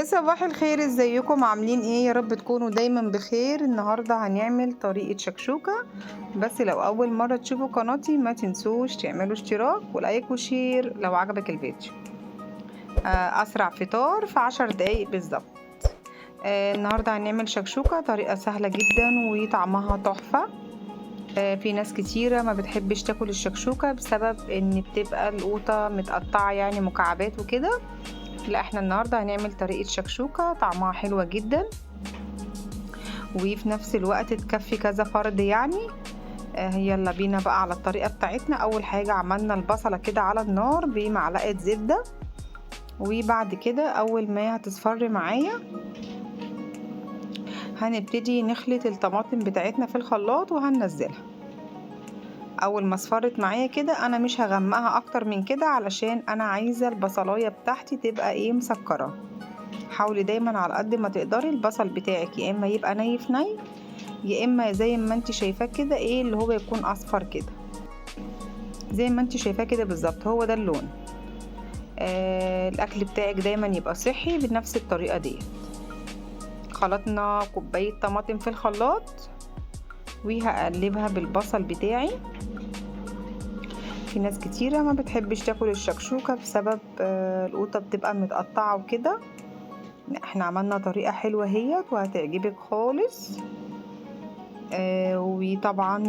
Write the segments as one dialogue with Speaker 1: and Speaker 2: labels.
Speaker 1: يا صباح الخير، ازيكم؟ عاملين ايه؟ يا رب تكونوا دايما بخير. النهارده هنعمل طريقه شكشوكه، بس لو اول مرة تشوفوا قناتي ما تنسوش تعملوا اشتراك و like و share لو عجبك الفيديو. اسرع فطار في 10 دقايق بالظبط. النهارده هنعمل شكشوكه طريقه سهلة جدا وطعمها تحفة. في ناس كتيرة ما بتحبش تاكل الشكشوكه بسبب ان بتبقى القوطه متقطعه يعني مكعبات وكده. لا، احنا النهارده هنعمل طريقه شكشوكه طعمها حلوة جدا وفي نفس الوقت تكفي كذا فرد يعني. يلا بينا بقى على الطريقة بتاعتنا. اول حاجة عملنا البصله كده على النار بمعلقه زبدة، وبعد كده اول ما هتصفر معايا هنبتدي نخلط الطماطم بتاعتنا في الخلاط وهننزلها. اول ما اصفرت معايا كده انا مش هغمقها اكتر من كده علشان انا عايزه البصلايه بتاعتي تبقى ايه مسكره. حاولي دايما على قد ما تقدري البصل بتاعك يا اما يبقى ني في ني، يا اما زي ما انت شايفاه كده ايه اللي هو يكون اصفر كده زي ما انت شايفاه كده بالظبط، هو ده اللون. الاكل بتاعك دايما يبقى صحي بنفس الطريقة دي. خلطنا كوباية طماطم في الخلاط وهقلبها بالبصل بتاعي. في ناس كتيرة ما بتحبش تاكل الشكشوكة بسبب القوطة بتبقى متقطعة وكده. احنا عملنا طريقة حلوة هيت وهتعجبك خالص. وطبعا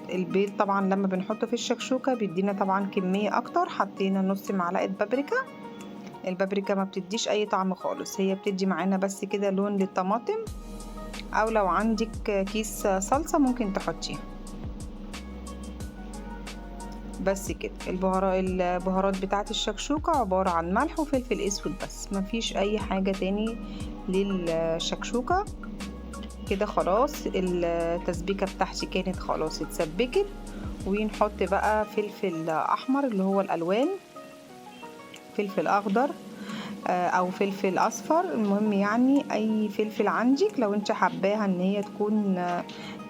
Speaker 1: البيض طبعا لما بنحطه في الشكشوكة بيدينا طبعا كمية اكتر. حطينا نص معلقة بابريكا. البابريكا ما بتديش اي طعم خالص، هي بتدي معانا بس كده لون للطماطم، او لو عندك كيس صلصة ممكن تحطيها. بس كده. البهارات بتاعت الشكشوكة عبارة عن ملح وفلفل اسود بس، مفيش اي حاجة تاني للشكشوكة. كده خلاص التسبيكة بتاعتي كانت خلاص اتسبكت. ونحط بقى فلفل احمر اللي هو الالوان، فلفل اخضر او فلفل اصفر، المهم يعني اي فلفل عندك. لو انت حباها ان هي تكون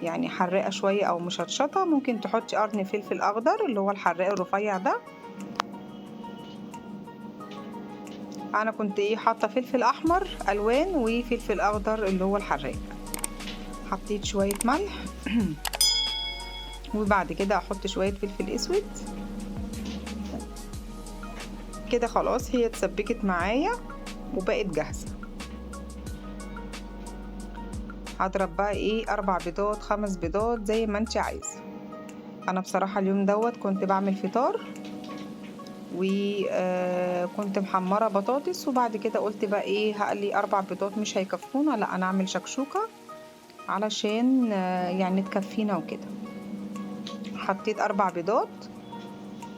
Speaker 1: يعني حراقه شوية او مشطشطه ممكن تحطي قرن فلفل اخضر اللي هو الحراق الرفيع ده. انا كنت ايه حاطه فلفل احمر الوان وفلفل اخضر اللي هو الحراق. حطيت شوية ملح وبعد كده احط شوية فلفل اسود. كده خلاص هي اتسبكت معايا وبقت جاهزة. هضرب بقى ايه 4 بيضات 5 بيضات زي ما انت عايزه. انا بصراحة اليوم دوت كنت بعمل فطار وكنت محمرة بطاطس، وبعد كده قلت بقى ايه هقلي 4 بيضات مش هيكفونا، لا انا اعمل شكشوكه علشان يعني تكفينا وكده. حطيت 4 بيضات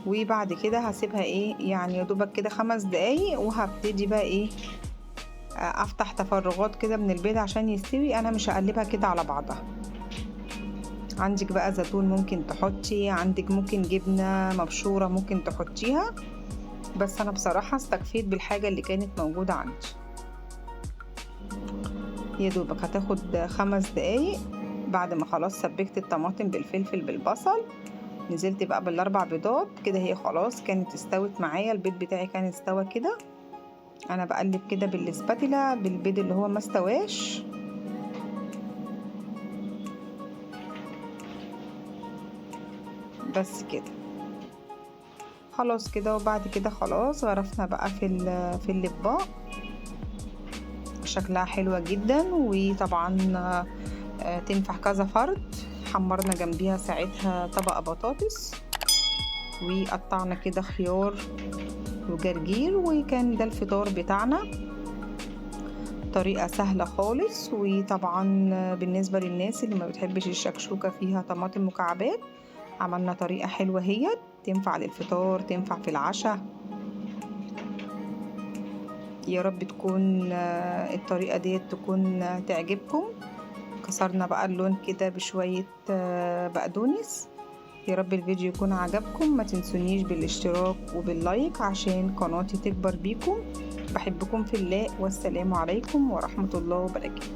Speaker 1: وبعد كده هسيبها ايه يعني يا دوبك كده 5 دقايق، وهبتدي بقى ايه افتح تفرغات كده من البيض عشان يستوي. انا مش هقلبها كده على بعضها. عندك بقى زيتون ممكن تحطي، عندك ممكن جبنة مبشورة ممكن تحطيها، بس انا بصراحة استكفيت بالحاجة اللي كانت موجودة عندي. يا دوبك هتاخد 5 دقايق. بعد ما خلاص سبكت الطماطم بالفلفل بالبصل نزلت بقى بال4 بيضات كده، هي خلاص كانت استوت معايا. البيض بتاعي كان استوى كده. انا بقلب كده بالسباتيلا بالبيض اللي هو ما استواش. بس كده خلاص كده. وبعد كده خلاص غرفنا بقى في اللباق. شكلها حلوة جدا وطبعا تنفع كذا فرد. حمرنا جنبيها ساعتها طبقة بطاطس وقطعنا كده خيار وجرجير، وكان ده الفطار بتاعنا. طريقة سهلة خالص. وطبعا بالنسبة للناس اللي ما بتحبش الشكشوكة فيها طماطم مكعبات، عملنا طريقة حلوة هي تنفع للفطار تنفع في العشاء. يا رب تكون الطريقة دي تكون تعجبكم. كسرنا بقى اللون كده بشوية بقدونس. يا رب الفيديو يكون عجبكم. ما تنسونيش بالاشتراك وباللايك عشان قناتي تكبر بيكم. بحبكم في الله، والسلام عليكم ورحمة الله وبركاته.